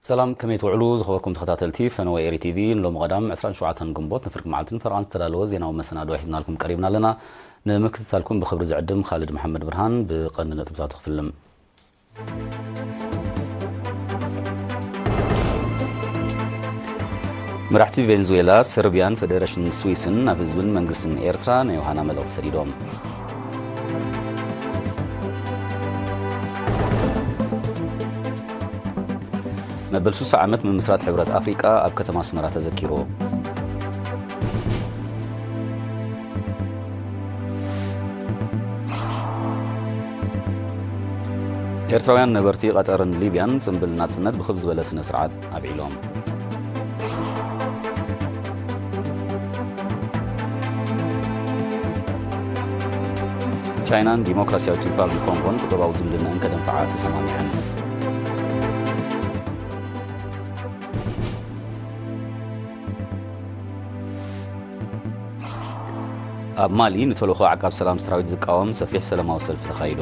ሰላም፣ ከመይ ትውዕሉ ዝኸበርኩም ተኸታተልቲ ፈነወ ኤሪ ቲቪ? ንሎሚ ቀዳም ዕስራን ሸውዓተን ግንቦት ንፍርቂ መዓልትን ፈረቓን ዝተዳለወ ዜናዊ መሰናድኦ ሒዝናልኩም ቀሪብና ኣለና። ንምክትታልኩም ብኽብሪ ዝዕድም ካልድ መሓመድ ብርሃን። ብቐንዲ ነጥብታቱ ክፍልም። መራሕቲ ቬንዙዌላ፣ ሰርቢያን ፌደሬሽን ስዊስን ናብ ህዝብን መንግስትን ኤርትራ ናይ ዮሃና መልእኽቲ ሰዲዶም። መበል ሱሳ ዓመት ምምስራት ሕብረት ኣፍሪቃ ኣብ ከተማ ኣስመራ ተዘኪሩ። ኤርትራውያን ነበርቲ ቀጠርን ሊብያን ጽምብል ናጽነት ብኽብ ዝበለ ስነ ስርዓት ኣብዒሎም። ቻይናን ዲሞክራሲያዊት ሪፓብሊክ ኮንጎን ቁጠባዊ ዝምድናን ከደንፍዓ ተሰማሚዐን። ኣብ ማሊ ንተልእኾ ዓቃብ ሰላም ሰራዊት ዝቃወም ሰፊሕ ሰላማዊ ሰልፊ ተኻይዱ።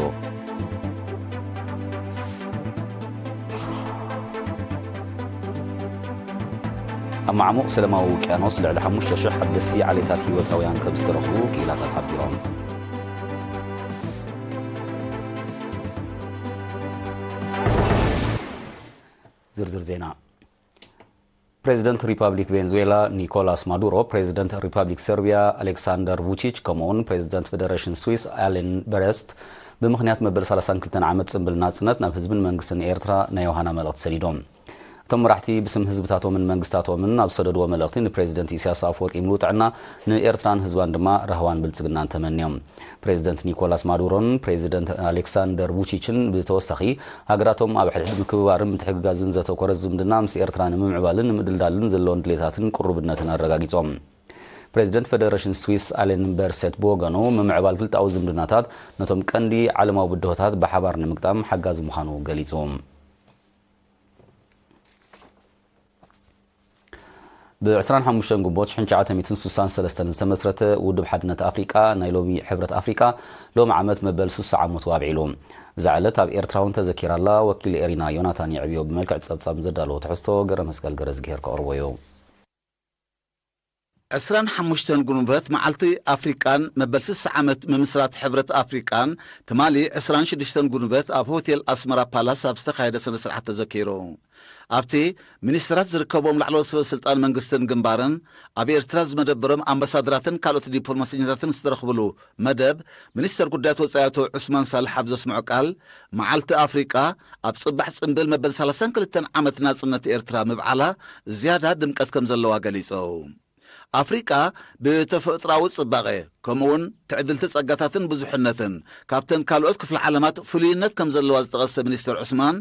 ኣብ ማዕሙቕ ሰላማዊ ውቅያኖስ ልዕሊ ሓሙሽተ ሽሕ ሓደስቲ ዓሌታት ህይወታውያን ከም ዝተረኽቡ ክኢላታት ሓቢሮም። ዝርዝር ዜና። ፕሬዚደንት ሪፓብሊክ ቬንዙዌላ ኒኮላስ ማዱሮ፣ ፕሬዚደንት ሪፓብሊክ ሰርቢያ ኣሌክሳንደር ቡቺች፣ ከምኡውን ፕሬዚደንት ፌደሬሽን ስዊስ ኣሌን በረስት ብምኽንያት መበል ሰላሳን ክልተን ዓመት ጽምብል ናጽነት ናብ ህዝብን መንግስትን ኤርትራ ናይ ዮሃና መልእኽቲ ሰዲዶም። እቶም መራሕቲ ብስም ህዝብታቶምን መንግስታቶምን ኣብ ዝሰደድዎ መልእኽቲ ንፕሬዚደንት ኢሳያስ ኣፈወርቂ ምሉእ ጥዕና፣ ንኤርትራን ህዝባን ድማ ራህዋን ብልጽግናን ተመንዮም። ፕሬዚደንት ኒኮላስ ማዱሮን ፕሬዚደንት ኣሌክሳንደር ቡቺችን ብተወሳኺ፣ ሃገራቶም ኣብ ሕድሕድ ምክብባርን ምትሕግጋዝን ዘተኮረ ዝምድና ምስ ኤርትራ ንምምዕባልን ንምድልዳልን ዘለዎን ድሌታትን ቅሩብነትን ኣረጋጊጾም። ፕሬዚደንት ፌደሬሽን ስዊስ ኣሌን በርሴት ብወገኑ፣ ምምዕባል ክልተኣዊ ዝምድናታት ነቶም ቀንዲ ዓለማዊ ብድሆታት ብሓባር ንምግጣም ሓጋዚ ምዃኑ ገሊጹ። ብ ዕስራን ሓሙሽተን ግንቦት ሽሕን ትሽዓተ ሚእትን ሱሳን ሰለስተን ዝተመስረተ ውድብ ሓድነት ኣፍሪቃ፣ ናይ ሎሚ ሕብረት ኣፍሪቃ፣ ሎሚ ዓመት መበል ሱሳ ዓመቱ ኣብዒሉ። እዛ ዕለት ኣብ ኤርትራ እውን ተዘኪራ ኣላ። ወኪል ኤሪና ዮናታን የዕብዮ ብመልክዕ ጸብጻብ ዘዳለዎ ትሕዝቶ ገረ መስቀል ገረዝግሄር ከቕርቦ እዩ። ዕስራን ሓሙሽተን ግንቦት መዓልቲ ኣፍሪቃን መበል ስሳ ዓመት ምምስራት ሕብረት ኣፍሪቃን ትማሊ ዕስራን ሽዱሽተን ግንቦት ኣብ ሆቴል ኣስመራ ፓላስ ኣብ ዝተኻየደ ስነ ስርዓት ተዘኪሩ። ኣብቲ ሚኒስትራት ዝርከቦም ላዕለዎት ሰበ ስልጣን መንግስትን ግንባርን ኣብ ኤርትራ ዝመደበሮም ኣምባሳደራትን ካልኦት ዲፕሎማሰኛታትን ዝተረኽብሉ መደብ፣ ሚኒስተር ጉዳያት ወጻኢ ኣቶ ዑስማን ሳልሕ ኣብ ዘስምዖ ቃል፣ መዓልቲ ኣፍሪቃ ኣብ ጽባሕ ጽምብል መበል ሰላሳን ክልተን ዓመት ናጽነት ኤርትራ ምብዓላ ዝያዳ ድምቀት ከም ዘለዋ ገሊጹ። ኣፍሪቃ ብተፈጥሮኣዊ ጽባቐ፣ ከምኡውን ትዕድልቲ ጸጋታትን ብዙሕነትን፣ ካብተን ካልኦት ክፍለ ዓለማት ፍሉይነት ከም ዘለዋ ዝጠቐሰ ሚኒስተር ዑስማን፣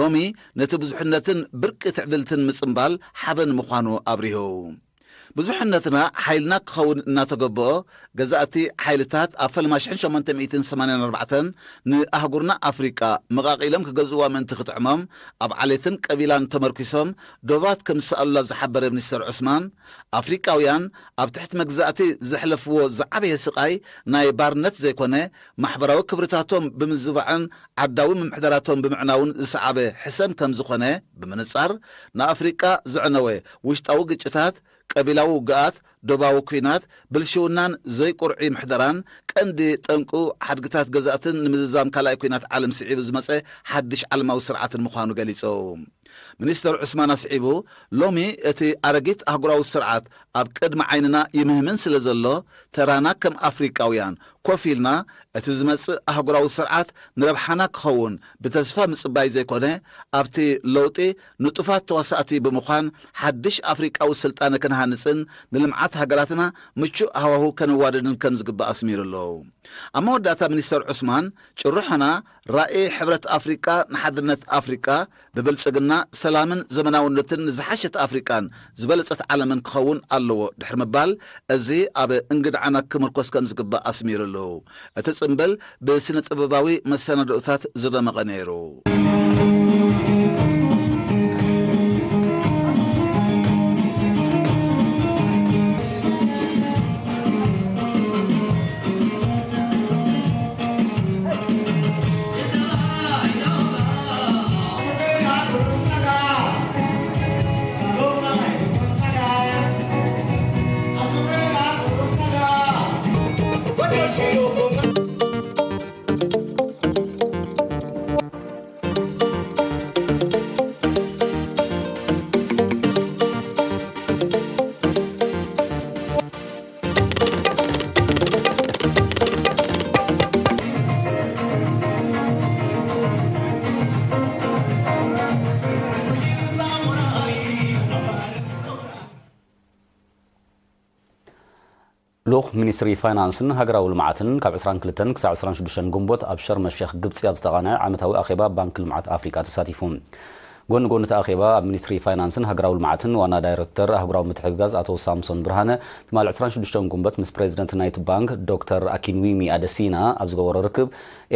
ሎሚ ነቲ ብዙሕነትን ብርቂ ትዕድልትን ምጽምባል ሓበን ምዃኑ ኣብሪሁ። ብዙሕነትና ሓይልና ክኸውን እናተገበኦ፣ ገዛእቲ ሓይልታት ኣብ ፈልማ ሽሕን ሸሞንተ ሚእትን ሰማንያን ኣርባዕተን ንኣህጉርና ኣፍሪቃ መቓቒሎም ክገዝእዋ ምእንቲ ክጥዕሞም፣ ኣብ ዓሌትን ቀቢላን ተመርኲሶም ዶባት ከም ዝሰኣሉላ ዝሓበረ ሚኒስተር ዑስማን፣ ኣፍሪቃውያን ኣብ ትሕቲ መግዛእቲ ዘሕለፍዎ ዝዓበየ ስቓይ ናይ ባርነት ዘይኮነ፣ ማሕበራዊ ክብርታቶም ብምዝባዕን ዓዳዊ ምምሕዳራቶም ብምዕናውን ዝሰዓበ ሕሰም ከም ዝኾነ ብምንጻር፣ ንኣፍሪቃ ዘዕነወ ውሽጣዊ ግጭታት፣ ቀቢላዊ ውግኣት፣ ዶባዊ ኲናት፣ ብልሽውናን ዘይቁርዒ ምሕደራን ቀንዲ ጠንቁ ሓድግታት ገዛእትን ንምዝዛም ካልኣይ ኲናት ዓለም ስዒቡ ዝመጸ ሓድሽ ዓለማዊ ስርዓትን ምዃኑ ገሊጹ። ሚኒስተር ዑስማን ኣስዒቡ፣ ሎሚ እቲ ኣረጊት ኣህጉራዊ ስርዓት ኣብ ቅድሚ ዓይንና ይምህምን ስለ ዘሎ፣ ተራና ከም ኣፍሪቃውያን ኮፍ ኢልና፣ እቲ ዝመጽእ ኣህጉራዊ ስርዓት ንረብሓና ክኸውን ብተስፋ ምጽባይ ዘይኮነ፣ ኣብቲ ለውጢ ንጡፋት ተዋሳእቲ ብምዃን፣ ሓድሽ ኣፍሪቃዊ ስልጣነ ክንሃንጽን ንልምዓት ሃገራትና ምቹእ ሃዋሁ ከነዋድድን ከም ዝግባእ ኣስሚሩ ኣሎ። ኣብ መወዳእታ ሚኒስተር ዑስማን፣ ጭርሖና ራእይ ሕብረት ኣፍሪቃ ንሓድነት ኣፍሪቃ፣ ብብልጽግና፣ ሰላምን ዘመናውነትን ንዝሓሸት ኣፍሪቃን ዝበለጸት ዓለምን ክኸውን ኣለዎ ድሕሪ ምባል፣ እዚ ኣብ እንግድዓና ክምርኮስ ከም ዝግባእ ኣስሚሩሉ። እቲ ጽምብል ብስነ ጥበባዊ መሰናድኦታት ዝደመቐ ነይሩ። ልኡኽ ሚኒስትሪ ፋይናንስን ሃገራዊ ልምዓትን ካብ ዕስራን ክልተን ክሳዕ ዕስራን ሽዱሽተን ግንቦት ኣብ ሸርመ ሼኽ ግብጺ ኣብ ዝተቓነዐ ዓመታዊ ኣኼባ ባንክ ልምዓት ኣፍሪቃ ተሳቲፉ። ጎኒ ጎኒ እቲ ኣኼባ ኣብ ሚኒስትሪ ፋይናንስን ሃገራዊ ልምዓትን ዋና ዳይሬክተር ኣህጉራዊ ምትሕግጋዝ ኣቶ ሳምሶን ብርሃነ ትማሊ ዕስራን ሽዱሽተን ግንቦት ምስ ፕሬዚደንት ናይቲ ባንክ ዶክተር ኣኪንዊሚ ኣደሲና ኣብ ዝገበሮ ርክብ፣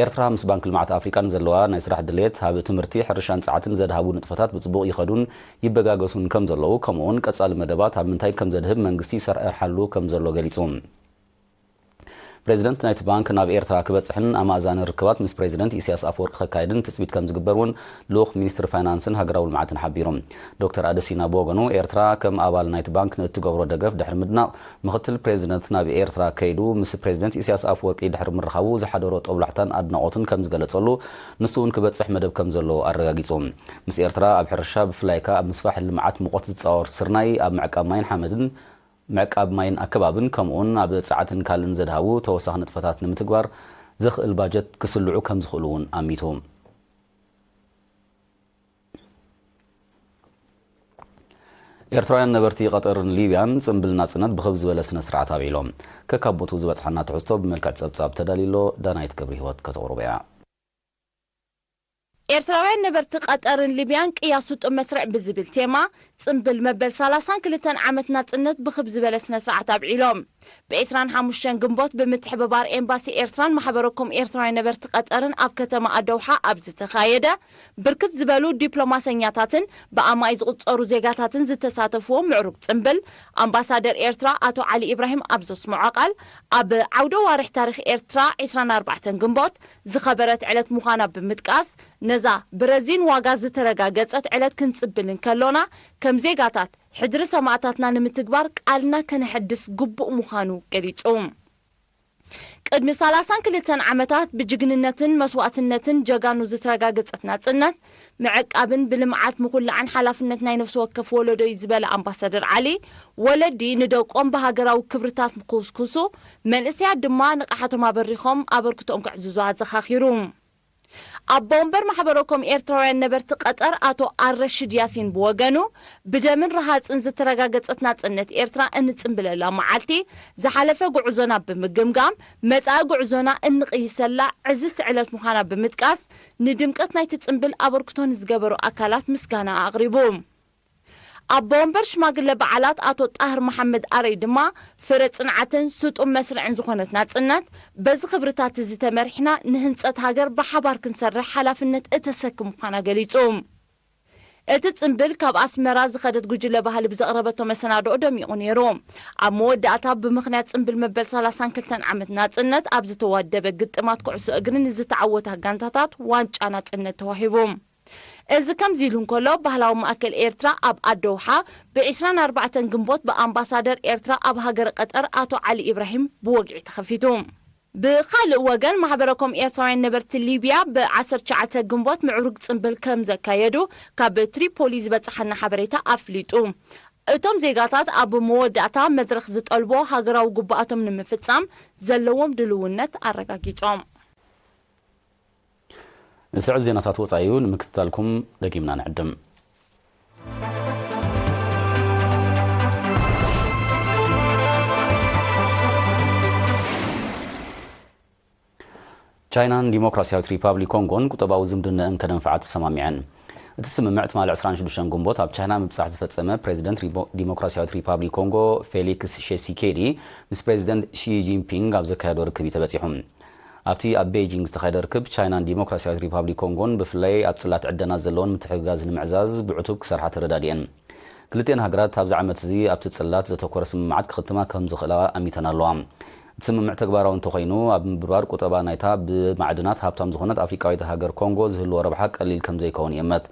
ኤርትራ ምስ ባንክ ልምዓት ኣፍሪቃ ንዘለዋ ናይ ስራሕ ድሌት ኣብ ትምህርቲ፣ ሕርሻን ጸዓትን ዘድሃቡ ንጥፈታት ብጽቡቕ ይኸዱን ይበጋገሱን ከም ዘለዉ፣ ከምኡውን ቀጻሊ መደባት ኣብ ምንታይ ከም ዘድህብ መንግስቲ ይሰርሓሉ ከም ዘሎ ገሊጹ። ፕሬዚደንት ናይቲ ባንክ ናብ ኤርትራ ክበጽሕን ኣማእዛኒ ርክባት ምስ ፕሬዚደንት ኢሳያስ ኣፈወርቂ ከካይድን ትጽቢት ከም ዝግበር እውን ልኡኽ ሚኒስትሪ ፋይናንስን ሃገራዊ ልምዓትን ሓቢሩ። ዶክተር ኣደሲና ብወገኑ፣ ኤርትራ ከም ኣባል ናይቲ ባንክ ንእትገብሮ ደገፍ ድሕሪ ምድናቕ፣ ምኽትል ፕሬዚደንት ናብ ኤርትራ ከይዱ ምስ ፕሬዚደንት ኢሳያስ ኣፈወርቂ ድሕሪ ምርኻቡ ዝሓደሮ ጦብላሕታን ኣድናቖትን ከም ዝገለጸሉ፣ ንሱ እውን ክበጽሕ መደብ ከም ዘለዎ ኣረጋጊጹ። ምስ ኤርትራ ኣብ ሕርሻ፣ ብፍላይ ከኣ ኣብ ምስፋሕ ልምዓት ሙቐት ዝጻወር ስርናይ፣ ኣብ ምዕቃብ ማይን ሓመድን ምዕቃብ ማይን ኣከባብን፣ ከምኡውን ኣብ ጸዓትን ካልእን ዘድሃቡ ተወሳኺ ንጥፈታት ንምትግባር ዘኽእል ባጀት ክስልዑ ከም ዝኽእሉ እውን ኣሚቱ። ኤርትራውያን ነበርቲ ቀጠርን ሊብያን ጽምብል ናጽነት ብኽብ ዝበለ ስነ ስርዓት ኣብዒሎም። ከካብ ቦትኡ ዝበጽሓና ትሕዝቶ ብመልክዕ ጸብጻብ ተዳልዩ ኣሎ። ዳናይት ገብረ ህይወት ከተቕርቦ እያ። ኤርትራውያን ነበርቲ ቀጠርን ሊብያን ቅያ ስጡም መስርዕ ብዝብል ቴማ ጽምብል መበል ሰላሳን ክልተን ዓመት ናጽነት ብኽብ ዝበለ ስነ ስርዓት ኣብዒሎም። ብ ዕስራን ሓሙሽተን ግንቦት ብምትሕብባር ኤምባሲ ኤርትራን ማሕበረኮም ኤርትራውያን ነበርቲ ቀጠርን ኣብ ከተማ ኣደውሓ ኣብ ዝተኻየደ፣ ብርክት ዝበሉ ዲፕሎማሰኛታትን ብኣማይ ዝቑጸሩ ዜጋታትን ዝተሳተፍዎ ምዕሩግ ጽምብል፣ ኣምባሳደር ኤርትራ ኣቶ ዓሊ ኢብራሂም ኣብ ዘስምዖ ቃል፣ ኣብ ዓውደ ዋርሕ ታሪኽ ኤርትራ ዕስራን ኣርባዕተን ግንቦት ዝኸበረት ዕለት ምዃና ብምጥቃስ፣ ነዛ ብረዚን ዋጋ ዝተረጋገጸት ዕለት ክንጽብል እንከሎና፣ ከም ዜጋታት ሕድሪ ሰማእታትና ንምትግባር ቃልና ከነሐድስ ግቡእ ምዃኑ ገሊጹ። ቅድሚ ሰላሳን ክልተን ዓመታት ብጅግንነትን መስዋእትነትን ጀጋኑ ዝተረጋገጸት ናጽነት፣ ምዕቃብን ብልምዓት ምኹላዕን ሓላፍነት ናይ ነፍሲ ወከፍ ወለዶ እዩ ዝበለ ኣምባሳደር ዓሊ፣ ወለዲ ንደቆም ብሃገራዊ ክብርታት ክኹስኩሱ፣ መንእሰያት ድማ ንቕሓቶም ኣበሪኾም ኣበርክቶኦም ከዕዝዙ ኣዘኻኺሩ። ኣቦ ወንበር ማሕበረኮም ኤርትራውያን ነበርቲ ቀጠር ኣቶ ኣረሽድ ያሲን ብወገኑ፣ ብደምን ረሃጽን ዝተረጋገጸት ናጽነት ኤርትራ እንጽምብለላ መዓልቲ፣ ዝሓለፈ ጉዕዞና ብምግምጋም፣ መጻኢ ጉዕዞና እንቕይሰላ ዕዝዝቲ ዕለት ምዃና ብምጥቃስ፣ ንድምቀት ናይቲ ጽምብል ኣበርክቶ ንዝገበሩ ኣካላት ምስጋና ኣቕሪቡ። ኣቦ ወንበር ሽማግለ በዓላት ኣቶ ጣህር መሓመድ ኣረይ ድማ፣ ፍረ ጽንዓትን ስጡም መስርዕን ዝኾነት ናጽነት፣ በዚ ክብርታት እዚ ተመሪሕና ንህንጸት ሃገር ብሓባር ክንሰርሕ ሓላፍነት እተሰክም ምዃና ገሊጹ። እቲ ጽምብል ካብ ኣስመራ ዝኸደት ጉጅለ ባህሊ ብዘቕረበቶ መሰናድኦ ደሚቑ ነይሩ። ኣብ መወዳእታ ብምኽንያት ጽምብል መበል ሰላሳን ክልተን ዓመት ናጽነት ኣብ ዝተዋደበ ግጥማት ኩዕሶ እግሪ ንዝተዓወታ ጋንታታት ዋንጫ ናጽነት ተዋሂቡ። እዚ ከምዚ ኢሉ እንከሎ፣ ባህላዊ ማእከል ኤርትራ ኣብ ኣደውሓ ብ ዕስራን ኣርባዕተን ግንቦት ብኣምባሳደር ኤርትራ ኣብ ሃገረ ቀጠር ኣቶ ዓሊ ኢብራሂም ብወግዒ ተኸፊቱ። ብኻልእ ወገን፣ ማሕበረኮም ኤርትራውያን ነበርቲ ሊብያ ብ ዓሰርተ ትሽዓተ ግንቦት ምዕሩግ ጽምብል ከም ዘካየዱ ካብ ትሪፖሊ ዝበጽሓና ሓበሬታ ኣፍሊጡ። እቶም ዜጋታት ኣብ መወዳእታ መድረኽ ዝጠልቦ ሃገራዊ ግቡኣቶም ንምፍጻም ዘለዎም ድልውነት ኣረጋጊጾም። ዝስዕብ ዜናታት ወጻኢ እዩ፣ ንምክትታልኩም ደጊምና ንዕድም። ቻይናን ዲሞክራሲያዊት ሪፓብሊክ ኮንጎን ቁጠባዊ ዝምድናኣን ከደንፍዓ ተሰማሚዐን። እቲ ስምምዕ ትማሊ ዕስራን ሽዱሽተን ግንቦት ኣብ ቻይና ምብጻሕ ዝፈጸመ ፕሬዚደንት ሪቦ-፣ ዲሞክራሲያዊት ሪፓብሊክ ኮንጎ ፌሊክስ ሼሲኬዲ ምስ ፕሬዚደንት ሺ ጂንፒንግ ኣብ ዘካየዶ ርክብ እዩ ተበጺሑ። ኣብቲ ኣብ ቤይጂንግ ዝተኻየደ ርክብ፣ ቻይናን ዲሞክራሲያዊት ሪፓብሊክ ኮንጎን ብፍላይ ኣብ ጽላት ዕደና ዘለወን ምትሕግጋዝ ንምዕዛዝ ብዕቱብ ክሰርሓ ተረዳዲኤን። ክልቲኤን ሃገራት ኣብዚ ዓመት እዚ ኣብቲ ጽላት ዘተኮረ ስምምዓት ክኽትማ ከም ዝኽእላ ኣሚተን ኣለዋ። እቲ ስምምዕ ተግባራዊ እንተኾይኑ፣ ኣብ ምብርባር ቁጠባ ናይታ ብማዕድናት ሃብታም ዝኾነት ኣፍሪቃዊት ሃገር ኮንጎ ዝህልዎ ረብሓ ቀሊል ከም ዘይከውን ይእመት።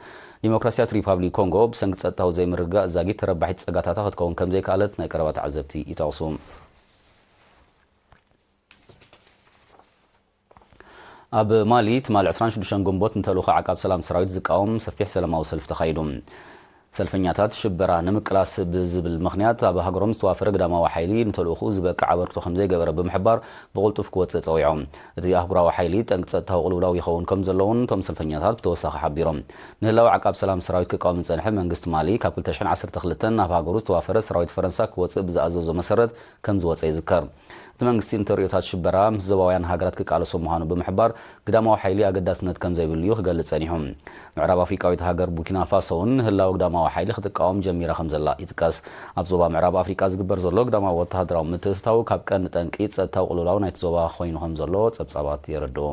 ዲሞክራሲያዊት ሪፓብሊክ ኮንጎ ብሰንኪ ጸጥታዊ ዘይምርግጋእ ዛጊት ተረባሒት ጸጋታታ ክትከውን ከም ዘይከኣለት ናይ ቀረባ ተዓዘብቲ ይጠቕሱ። ኣብ ማሊ ትማሊ ዕስራን ሽዱሽተን ግንቦት ንተልእኾ ዓቃብ ሰላም ሰራዊት ዝቃወም ሰፊሕ ሰላማዊ ሰልፊ ተኻይዱ። ሰልፈኛታት ሽበራ ንምቅላስ ብዝብል ምኽንያት ኣብ ሃገሮም ዝተዋፈረ ግዳማዊ ሓይሊ ንተልእኹ ዝበቅዕ ኣበርክቶ ከም ዘይገበረ ብምሕባር ብቕልጡፍ ክወፅእ ፀዊዖም። እቲ ኣህጉራዊ ሓይሊ ጠንቂ ጸጥታዊ ቅልውላው ይኸውን ከም ዘለውን እቶም ሰልፈኛታት ብተወሳኺ ሓቢሮም። ንህላወ ዓቃብ ሰላም ሰራዊት ክቃወም ዝጸንሐ መንግስቲ ማሊ ካብ ክልተ ሽሕን ዓሰርተ ክልተን ናብ ሃገሩ ዝተዋፈረ ሰራዊት ፈረንሳ ክወፅእ ብዝኣዘዞ መሰረት ከም ዝወፀ ይዝከር። እቲ መንግስቲ ንተርእዮታት ሽበራ ምስ ዞባውያን ሃገራት ክቃለሶ ምዃኑ ብምሕባር ግዳማዊ ሓይሊ ኣገዳስነት ከም ዘይብሉ እዩ ክገልጽ ጸኒሑ። ምዕራብ ኣፍሪቃዊት ሃገር ቡርኪና ፋሶ እውን ንህላወ ግዳማዊ ሓይሊ ክትቃወም ጀሚራ ከም ዘላ ይጥቀስ። ኣብ ዞባ ምዕራብ ኣፍሪቃ ዝግበር ዘሎ ግዳማዊ ወተሃደራዊ ምትእትታው ካብ ቀንዲ ጠንቂ ጸጥታዊ ቅልውላው ናይቲ ዞባ ኮይኑ ከም ዘሎ ጸብጻባት የረድኡ።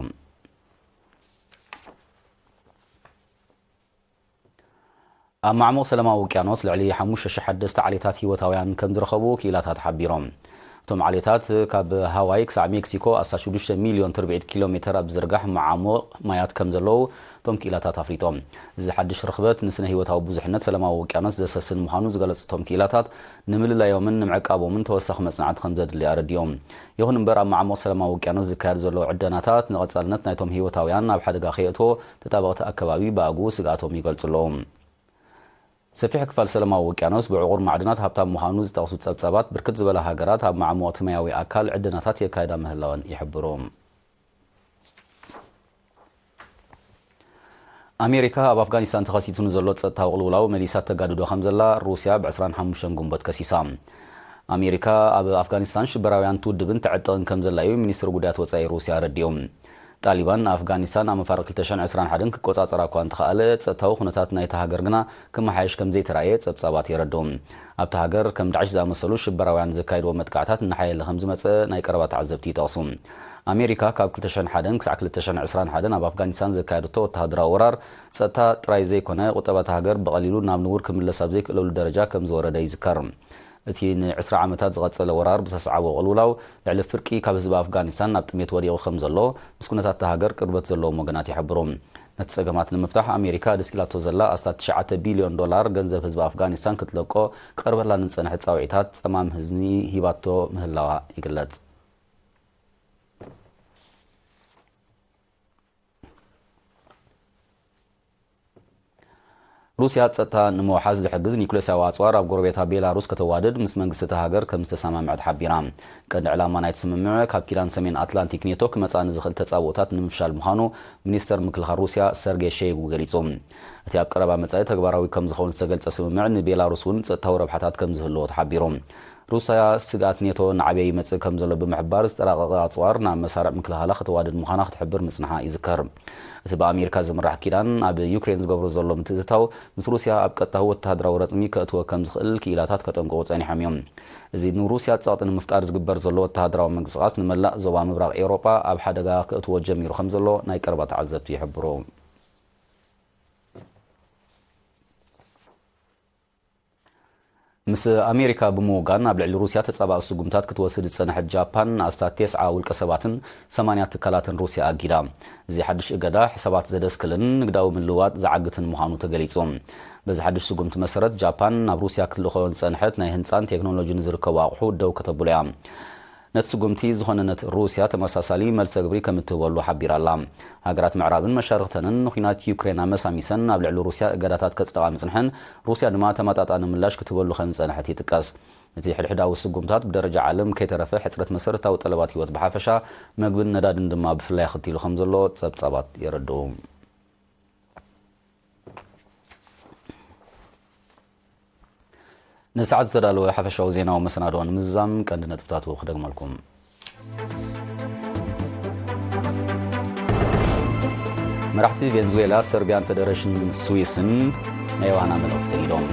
ኣብ ማዕሙቕ ሰላማዊ ውቅያኖስ ልዕሊ ሓሙሽተ ሽሕ ሓደስቲ ዓሌታት ህይወታውያን ከም ዝረኸቡ ክኢላታት ሓቢሮም። እቶም ዓሌታት ካብ ሃዋይ ክሳዕ ሜክሲኮ ኣስታት ሽዱሽተ ሚልዮን ትርብዒት ኪሎ ሜተር ኣብ ዝርጋሕ መዓሙቕ ማያት ከም ዘለዉ እቶም ክኢላታት ኣፍሊጦም። እዚ ሓድሽ ርኽበት ንስነ ህይወታዊ ብዙሕነት ሰላማዊ ውቅያኖስ ዘሰስን ምዃኑ ዝገለጹ እቶም ክኢላታት፣ ንምልላዮምን ንምዕቃቦምን ተወሳኺ መጽናዕቲ ከም ዘድሊ ኣረዲኦም። ይኹን እምበር፣ ኣብ መዓሙቕ ሰላማዊ ውቅያኖስ ዝካየድ ዘሎ ዕደናታት ንቐጻልነት ናይቶም ህይወታውያን ኣብ ሓደጋ ከየእትዎ ተጣበቕቲ ኣከባቢ ብኣግኡ ስግኣቶም ይገልጹ ኣለዉ። ሰፊሕ ክፋል ሰላማዊ ውቅያኖስ ብዕቑር ማዕድናት ሃብታም ምዃኑ ዝጠቕሱ ጸብጻባት፣ ብርክት ዝበላ ሃገራት ኣብ መዓሙቕ እቲ ማያዊ ኣካል ዕደናታት የካይዳ ምህላወን ይሕብሩ። ኣሜሪካ ኣብ ኣፍጋኒስታን ተኸሲቱ ንዘሎ ጸጥታዊ ቅልውላው መሊሳ ተጋድዶ ከም ዘላ ሩስያ ብ ዕስራን ሓሙሽተን ግንቦት ከሲሳ። ኣሜሪካ ኣብ ኣፍጋኒስታን ሽበራውያን ትውድብን ተዕጥቕን ከም ዘላ እዩ ሚኒስትሪ ጉዳያት ወጻኢ ሩስያ ኣረዲኡ። ጣሊባን ኣፍጋኒስታን ኣብ መፋርቕ ክልተ ሽሕን ዕስራን ሓደን ክቆጻጸራ እኳ እንተኸኣለ፣ ጸጥታዊ ኩነታት ናይታ ሃገር ግና ክመሓየሽ ከም ዘይተራእየ ጸብጻባት የረድኡ። ኣብታ ሃገር ከም ዳዕሽ ዝኣመሰሉ ሽበራውያን ዘካይድዎ መጥቃዕታት እናሓየለ ከም ዝመጸ ናይ ቀረባ ተዓዘብቲ ይጠቕሱ። ኣሜሪካ ካብ ክልተ ሽሕን ሓደን ክሳዕ ክልተ ሽሕን ዕስራን ሓደን ኣብ ኣፍጋኒስታን ዘካየደቶ ወተሃደራዊ ወራር ጸጥታ ጥራይ ዘይኮነ፣ ቁጠባ እታ ሃገር ብቐሊሉ ናብ ንቡር ክምለስ ኣብ ዘይክእለሉ ደረጃ ከም ዝወረደ ይዝከር። እቲ ንዕስራ ዓመታት ዝቐጸለ ወራር ብዘስዓቦ ቅልውላው፣ ልዕሊ ፍርቂ ካብ ህዝቢ ኣፍጋኒስታን ናብ ጥሜት ወዲቑ ከም ዘሎ፣ ምስ ኩነታት እታ ሃገር ቅርበት ዘለዎም ወገናት ይሕብሩ። ነቲ ጸገማት ንምፍታሕ፣ ኣሜሪካ ደስኪላቶ ዘላ ኣስታት ትሽዓተ ቢልዮን ዶላር ገንዘብ ህዝቢ ኣፍጋኒስታን ክትለቆ ቀርበላ ንዝጸንሐ ጻውዒታት ጸማም ህዝቢ ሂባቶ ምህላዋ ይግለጽ። ሩስያ ጸጥታ ንምውሓስ ዝሕግዝ ኒኩሌሳዊ ኣጽዋር ኣብ ጎረቤታ ቤላሩስ ከተዋድድ ምስ መንግስቲ እታ ሃገር ከም ዝተሰማምዐት ሓቢራ። ቀንዲ ዕላማ ናይቲ ስምምዕ፣ ካብ ኪዳን ሰሜን ኣትላንቲክ ኔቶ ክመጽኣ ንዝኽእል ተጻብኦታት ንምፍሻል ምዃኑ ሚኒስተር ምክልኻል ሩስያ ሰርጌ ሸይጉ ገሊጹ። እቲ ኣብ ቀረባ መጻኢ ተግባራዊ ከም ዝኸውን ዝተገልጸ ስምምዕ፣ ንቤላሩስ እውን ጸጥታዊ ረብሓታት ከም ዝህልዎ ተሓቢሩ። ሩስያ ስግኣት ኔቶ እናዓበየ ይመጽእ ከም ዘሎ ብምሕባር፣ ዝተራቐቐ ኣጽዋር ናብ መሳርዕ ምክልኻላ ከተዋድድ ምዃና ክትሕብር ምጽንሓ ይዝከር። እቲ ብኣሜሪካ ዝምራሕ ኪዳን፣ ኣብ ዩክሬን ዝገብሮ ዘሎ ምትእትታው፣ ምስ ሩስያ ኣብ ቀጥታዊ ወተሃደራዊ ረጽሚ ከእትዎ ከም ዝኽእል ክኢላታት ከጠንቅቑ ጸኒሖም እዮም። እዚ ንሩስያ ጸቕጢ ንምፍጣር ዝግበር ዘሎ ወተሃደራዊ ምንቅስቓስ፣ ንመላእ ዞባ ምብራቕ ኤውሮጳ ኣብ ሓደጋ ከእትዎ ጀሚሩ ከም ዘሎ ናይ ቀረባ ተዓዘብቲ ይሕብሩ። ምስ ኣሜሪካ ብምውጋን ኣብ ልዕሊ ሩስያ ተጻባኢ ስጉምታት ክትወስድ ዝጸንሐት ጃፓን፣ ንኣስታት ቴስዓ ውልቀ ሰባትን ሰማንያ ትካላትን ሩስያ ኣጊዳ። እዚ ሓድሽ እገዳ፣ ሕሳባት ዘደስክልን ንግዳዊ ምልውዋጥ ዝዓግትን ምዃኑ ተገሊጹ። በዚ ሓድሽ ስጉምቲ መሰረት፣ ጃፓን ናብ ሩስያ ክትልእኾ ዝጸንሐት ናይ ህንጻን ቴክኖሎጂን ዝርከቡ ኣቑሑ ደው ከተብሎ እያ። ነቲ ስጉምቲ ዝኾነነት ሩስያ ተመሳሳሊ መልሰ ግብሪ ከም እትህበሉ ሓቢራ ኣላ። ሃገራት ምዕራብን መሻርኽተንን ንኹናት ዩክሬን ኣመሳሚሰን ኣብ ልዕሊ ሩስያ እገዳታት ከጽድቓ ምጽንሐን፣ ሩስያ ድማ ተመጣጣኒ ምላሽ ክትህበሉ ከም ዝጸንሐት ይጥቀስ። እቲ ሕድሕዳዊ ስጉምታት ብደረጃ ዓለም ከይተረፈ ሕጽረት መሰረታዊ ጠለባት ህይወት ብሓፈሻ፣ መግብን ነዳድን ድማ ብፍላይ ኣኸቲሉ ከም ዘሎ ጸብጻባት የረድኡ። ንሰዓት ዝተዳለወ ሓፈሻዊ ዜናዊ መሰናድኦ ንምዝዛም ቀንዲ ነጥብታቱ ክደግመልኩም። መራሕቲ ቬንዙዌላ፣ ሰርቢያን ፌደሬሽን ስዊስን ናይ ዋህና መልእኽቲ ሰኒዶም።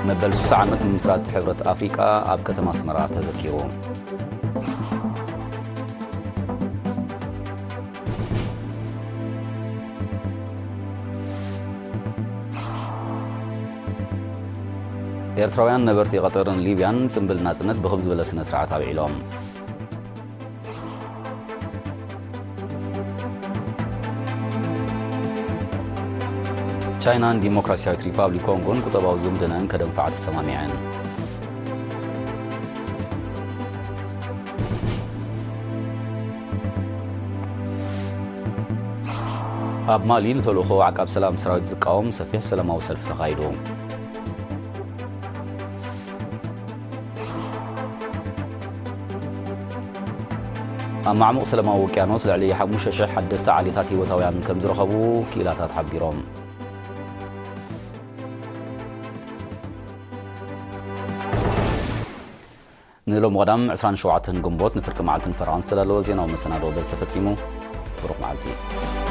መበል ስሳ ዓመት ምምስራት ሕብረት ኣፍሪቃ ኣብ ከተማ ኣስመራ ተዘኪሩ። ኤርትራውያን ነበርቲ ቀጠርን ሊብያን ጽምብል ናጽነት ብኽብ ዝበለ ስነ ስርዓት ኣብዒሎም። ቻይናን ዲሞክራሲያዊት ሪፓብሊክ ኮንጎን ቁጠባዊ ዝምድነን ከደንፍዓ ተሰማሚዐን። ኣብ ማሊ ንተልእኾ ዓቃብ ሰላም ሰራዊት ዝቃወም ሰፊሕ ሰላማዊ ሰልፊ ተኻይዱ። ኣብ ማዕሙቕ ሰላማዊ ውቅያኖስ ልዕሊ ሓሙሽተ ሽሕ ሓደስቲ ዓሌታት ህይወታውያን ከም ዝረኸቡ ክኢላታት ሓቢሮም። ንሎሚ ቀዳም ዕስራን ሸውዓተን ግንቦት ንፍርቂ መዓልትን ፈረቓን ዝተዳለወ ዜናዊ መሰናዶ በዚ ተፈጺሙ። ብሩኽ መዓልቲ።